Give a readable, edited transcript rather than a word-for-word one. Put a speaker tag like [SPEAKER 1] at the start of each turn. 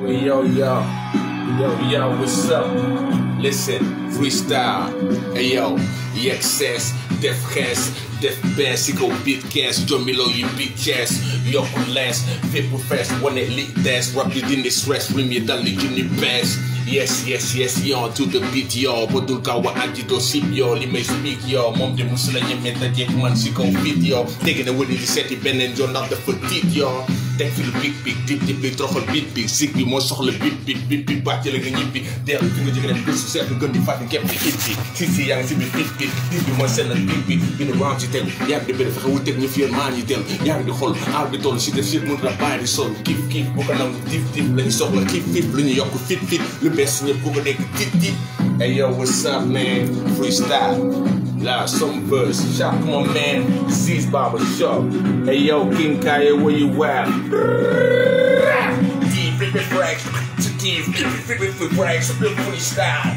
[SPEAKER 1] Yo, what's up? Listen, freestyle. Hey yo, excess, def ges, def best, ik ook beatcast, Jomilo je beatcast, yokku les, fit profess, wanneer liet des, rap je in de stress, rim je dan niet in je best. Yes, yo, to the beat, yo. Bedoel kawa aji do sip, yo. Li may speak, yo. Mom de moesela je met dat je man si kon fit, yo. Tegen de woorden die zet, die ben en John op de vertiet, yo. Denk veel big, dip, toch een big, ziek, die mooi zocht big, bat je lekker niet big. Deel, vinger je geen bus, zeg, gun die vat, ik heb die hit, Titi, yang, zie me fit, die mooi zijn een big, binnen round je tel. Ja, de bedden vergewoed, ik niet veel maan je tel. Ja, de gol, oud de tolle, zie de shit, moet naar bij de zon. Kief, boeken lang, diep, len je zocht, kief, len je jokku, fit, le best in je boeken, denk ik, Hey yo, what's up, man? Freestyle. Some verse. Shout out to my man, Z's Barber Shop. Hey yo, King Kaya, where you at? Deep, flip it, freestyle.